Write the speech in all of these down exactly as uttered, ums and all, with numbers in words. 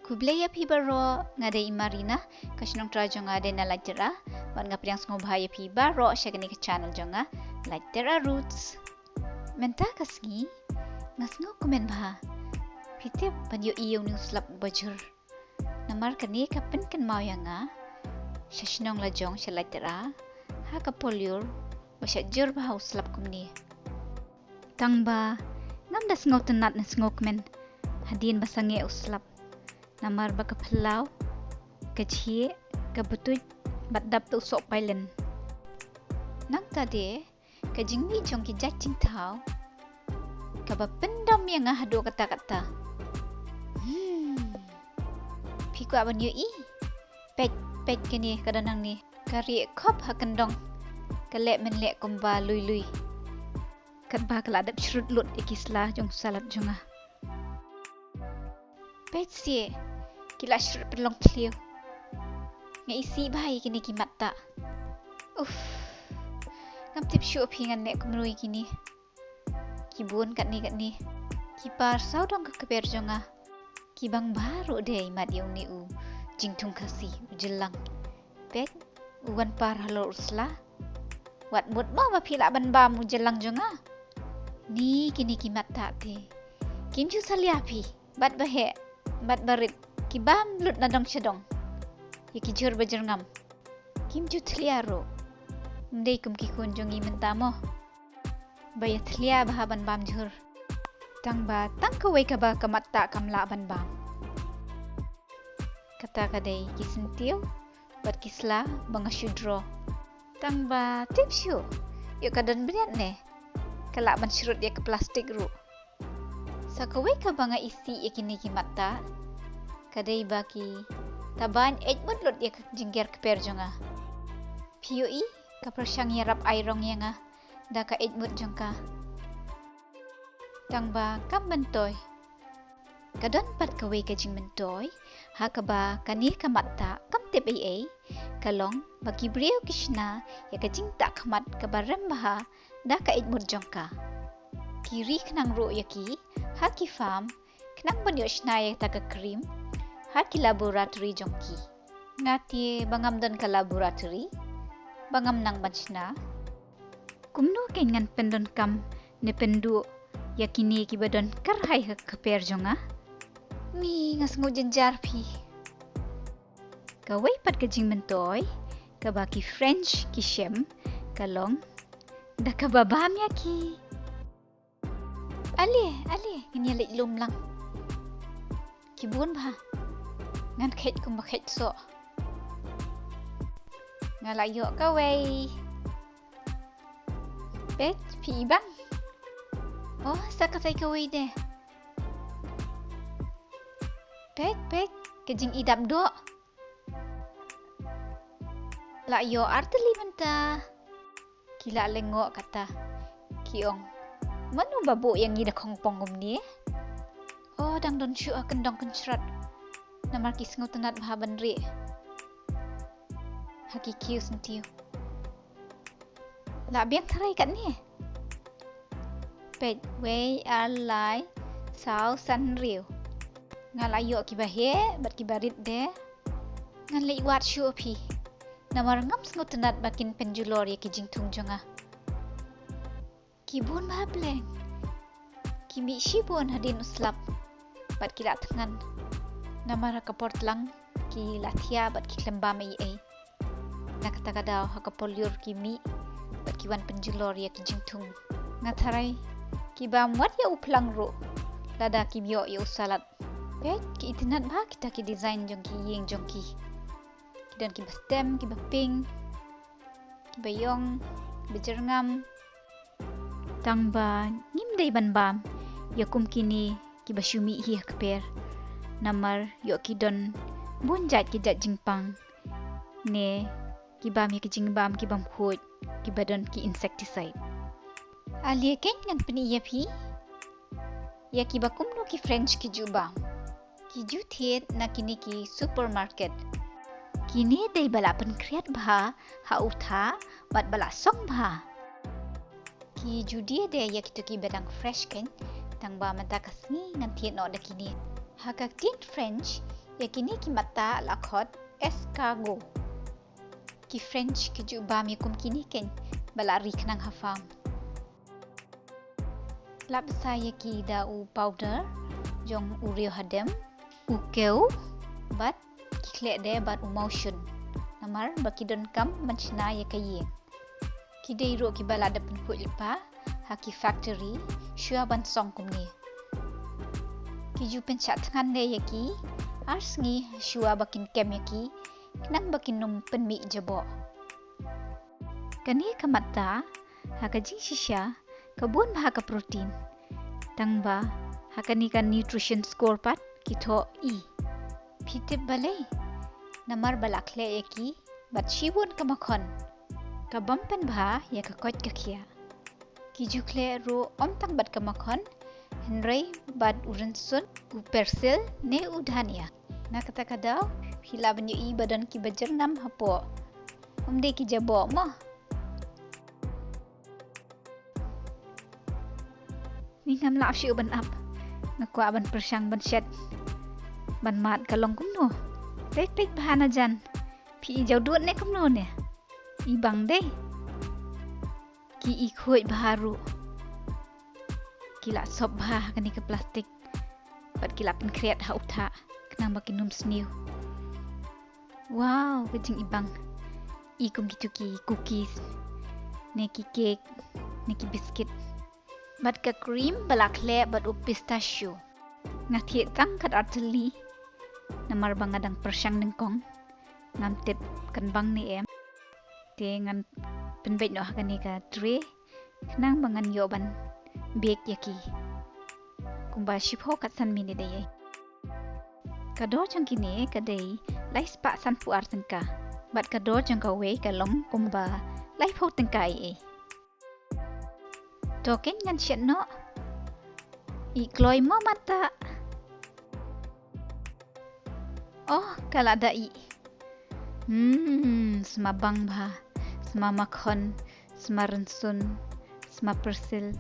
Khublei ïa phi baroh, nga dei i Marina, ka shnong trai jong nga dei na Laittera, bad nga pdiang sngewbha ïa phi baroh sha kane ka channel jong nga, Laittera Roots. Mynta ka sngi, nga sngewkmen bha. Phi tip ban ïohi ïa une u slap uba jhur. Namar kane ka pynkynmaw ïa nga sha shnong la jong sha Laittera, ha ka por lyiur ba shah jhur bha u slap kumne. Tang ba ngam da sngewtynnat ne sngewkmen hadien ba sangeh u slap. Namar ba ka phyllaw, ka jhieh, ka btuit, bad dap da u soh pailen. Nangta de, ka jingmih jong ki jait jingthaw kaba pyndom ïa nga haduh katta katta. Hmm. Phi kwah ban ïohi? Peit, peit kane ka don hangne. Ka rieh khop ha kyndong. Ka leh mynleh kumba lui lui. Katba ka la dep shrut lut ïa ki sla jong salad jong nga. Peit seh, ki la shrut pynlong thliew. Nga isih bha ïa kine ki mattah. Uff. Ngam tip shuh phi ngan leh kumno ïa kine. Ki bun katne katne. Ki par sawdong ka kper jong nga. Ki bang baroh de imat ïa une u jingthung Khasi u jylliew. Peit, u wan par halor u sla. Wat mut mo ba phi lah ban bam u jylliew jong nga. Ni kine ki mattah te. Kim ju salia phi, bad ba heh, bad ba rit. Ki bam lut na dong sha dong. Ïa ki jhur ba jyrngam. Kim ju thlia ruh. Ym dei kum ki khun jong ngi mynta mo. Ba ïa thlia bha ban bam jhur. Tang ba tang kawei kaba ka mattah kam lah ban bam. Kata ka dei ki syntiew bad ki sla ba nga shu draw. Tang ba tip shuh, ïoh ka don bniat ne. Ka lah ban shrut ïa ka plastik ruh. Sa kawei kaba nga isih ïa kine ki mattah, ka dei ba ki taban eit mut lut ïa ka jingker kper jong nga. Phi ïohi, ka pyrshang ïarap ai rong ïa nga da ka eit mut jong ka. Tang ba kam myntoi. Ka don pat kawei ka jingmyntoi, ha kaba kane ka mattah kam tip ei ei, ka long ba ki briew ki shna ïa ka jingtah khmat kaba rem bha da ka eit mut jong ka. Ki ri khnang ruh ïa ki ha ki farm, khnang ban ïoh shna ïa kata ka cream ha ki laboratory jong ki. Nga te ba ngam don ka laboratory, ba ngam nang ban shna. Kumno kein ngan pyndonkam ne pynduh ïa kine kiba don kyrhai ha ka kper jong nga? Ni nga sngew jynjar phi. Kawei pat ka jingmyntoi kaba ki French ki shem, ka long da kaba bam ïa ki. Ale, ale, ngin ïa leit lum lang. Ki bun bha. Ngan kheit kumba kheit soh. Nga la ïoh kawei. Peit, phi i bang. Oh, sa katai kawei de. Peit, peit, ka jingïadap doh. La ïoh artylli mynta. Ki la lyngngoh kata. Ki ong, mano ba buh ïa ngi da khongpong kumne? Oh, dang don shuh ha kyndong kynshrot. Namar ki sngewtynnat bha ban rieh ha ki kiew syntiew. La biang tharai katne. Peit, wei, ar, lai, saw, san, hynriew. Nga la ïoh kiba heh bad kiba rit de. Ngan leit wad shuh phi. Namar ngam sngewtynnat ba kin pynjulor ïa ki jingthung jong nga. Ki bun bha pleng. Ki mih shibun hadien u slap. Bad ki la thngan. Namar ha ka por tlang ki la thiah bad ki khlem bam ei ei. Na kata ka daw ha ka por lyiur ki mih bad ki wan pynjulor ïa ki jingthung. Nga tharai ki bam wat ïa u phlang ruh lada kim ïoh ïa u salad. Peit, ki itynnat bha kita ki design jong ki ïing jong ki. Ki don kiba stem, kiba pink, kiba ïong, kiba jyrngam. Tang ba ngim dei ban bam ïa kum kine kiba shu mih hi ha kper. Namar ïoh ki don bun jait ki jait jingpang ne ki bam ïa ki jingbam ki bym khuid kiba don ki insecticide. Ale kein ngan pyni ïa phi ïa kiba kumno ki French ki ju bam. Ki ju thied na kine ki supermarket. Kine dei ba la pynkhriat bha ha u tha bad ba la song bha. Ki ju die de ïa kito kiba dang fresh kein, tang ba mynta ka sngi ngan thied noh da kine. Ha ka ktien French Ïa kine ki matta la khot escargot. Ki French ki ju bam ïa kum kine kein ba la ri khnang ha farm. La bsa ïa ki da u powder jong u riew hadem, u kew, bad ki khleh de bad u mawshun. Namar ba ki donkam ban shna ïa ka ïing. Ki dei ruh kiba la dep pynkhuid lypa ha ki factory shuwa ban song kumne. Ki ju pynshah thngan de ïa ki ar sngi shuwa ba kin kem ïa ki, khnang ba kin ym pynmih jaboh. Kane ka matta ha ka jingshisha ka bun bha ka protein. Tangba ha kane ka nutrition score pat ki thoh E. Phi tip balei? Namar ba la khleh ïa ki bad shibun ka makhon kaba ym pynbha ïa ka koit ka khiah. Ki ju khleh ruh ym tang bad ka makhon, hynrei bad u rynsun, u persil ne u dhania. Na kata ka daw phi lah ban ïohi ba don kiba jyrngam hapoh. Ym dei ki jaboh mo. Ni ngam lah shuh ban ap. Nga kwah ban pyrshang ban shet ban mad ka long kumno. Peit peit bha na jan. Phi i jaw dud ne kumno ne? I bang dei. Ki i khuid bha ruh. Ki la sop bha ha kane ka plastik bad ki la pynkhriat ha u thah khnang ba kin ym sniew. Wow, ka jingibang. I kum kitu ki cookies ne ki cake ne ki biscuit. Bad ka cream ba la khleh bad u pistachio. Nga thied tang kat artylli namar ba nga dang pyrshang nyngkong. Ngam tip kan bang ne em. Te ngan pynbeit noh ha kane ka tray khnang ba ngan ïoh ban bake ïa ki. Kumba shiphew kat san minit ïa. Ka dor jong kine ka dei lai spah sanphew ar tyngka. Bad ka dor jong kawei ka long kumba laiphew tyngka ïa. To kein ngan shet noh. I kloi mo mata. Oh, ka la da i. Hmm, sma bang bha. Sma makhon, sma rynsun, sma persil.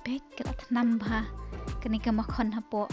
Peit ka la thnam bha kane ka makhon hapoh.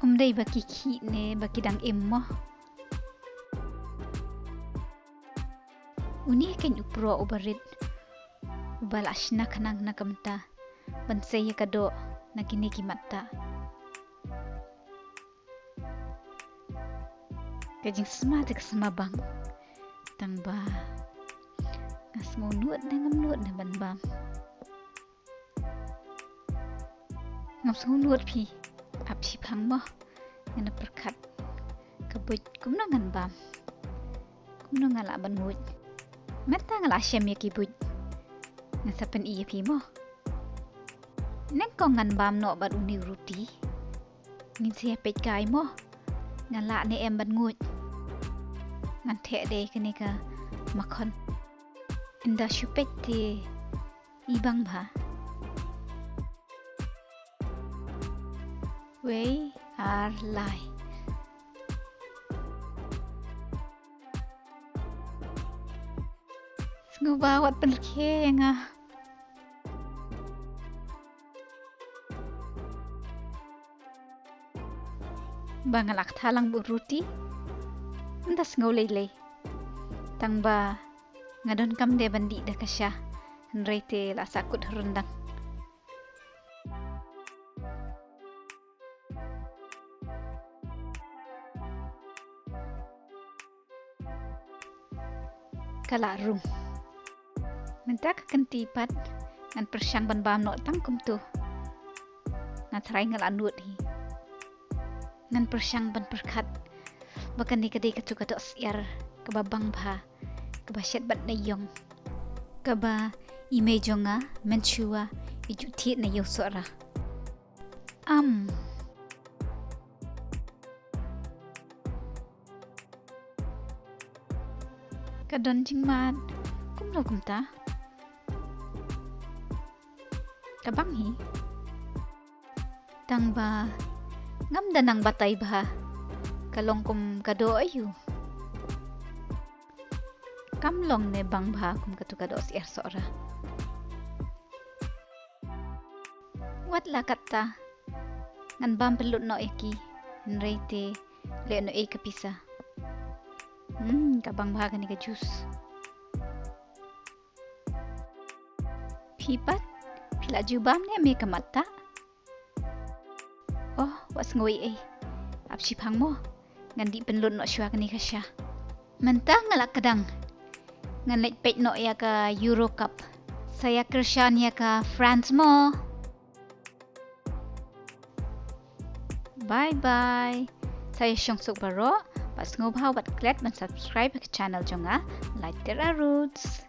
Ym dei ba ki khih ne ba ki dang im mo. Une kein u proh uba rit uba la shna khnang na ka mynta ban sei ïa ka doh na kine ki matta. Ka jingsma te ka sma bang. Tang ba nga sngew nud ne ngam nud ne ban bam. Ngam sngew nud phi. Ap shiphang mo. Ngan pyrkhat ka buit kumno ngan bam. Kumno nga lah ban nguid. Mynta nga lah shem ïa ki buit. Nga sa pyni ïa phi mo. Nyngkong ngan bam noh bad une u ruti. Ngin sa ïa peit kai mo. Nga lah ne em ban nguid. Ngan theh de kane ka makhon. Ynda shu peit te i bang bha. Wei ar lai. Sngewbha wat pynlkhe ïa nga. Ba nga la kthah lang bad u ruti. Ynda sngew lei lei. Tang ba nga donkam de ban dih da ka sha. Hynrei te la sahkut ha ryndang. Ka la rung. Mynta ka kynti pat ngan pyrshang ban bam noh tang kumtu. Nga trai nga la nud hi. Ngan pyrshang ban pyrkhat ba kane ka dei katu ka doh syiar kaba bang bha, kaba shet bad na ïong, kaba i mei jong nga mynshuwa i ju thied na ïew Sohra. Am. Ka don jingmad kumno kumta? Ka bang hi. Tang ba ngam da nang batai bha. Ka long kum ka doh aïu? Kam long ne bang bha kum katu ka dohsyiar Sohra. Wat la katta. Ngan bam pynlut noh ïa ki. Hynrei te leh noh ei ka pisa. Hmm, ka bang bha kane ka juice. Phi pat, phi la ju bam ne me ka mat ta? Oh, wat sngew ei ei. Ap shipang mo. Ngan dih pynlut noh shuwa kane ka sha. Mynta nga la kdang. Ngan leit peit noh ïa ka Euro Cup. Sa ïa kyrshan ïa ka France mo. Bye bye. Sa ïa shong suk baroh. Bad sngewbha wat klet ban subscribe ïa ka channel jong nga, Lait Tera Roots.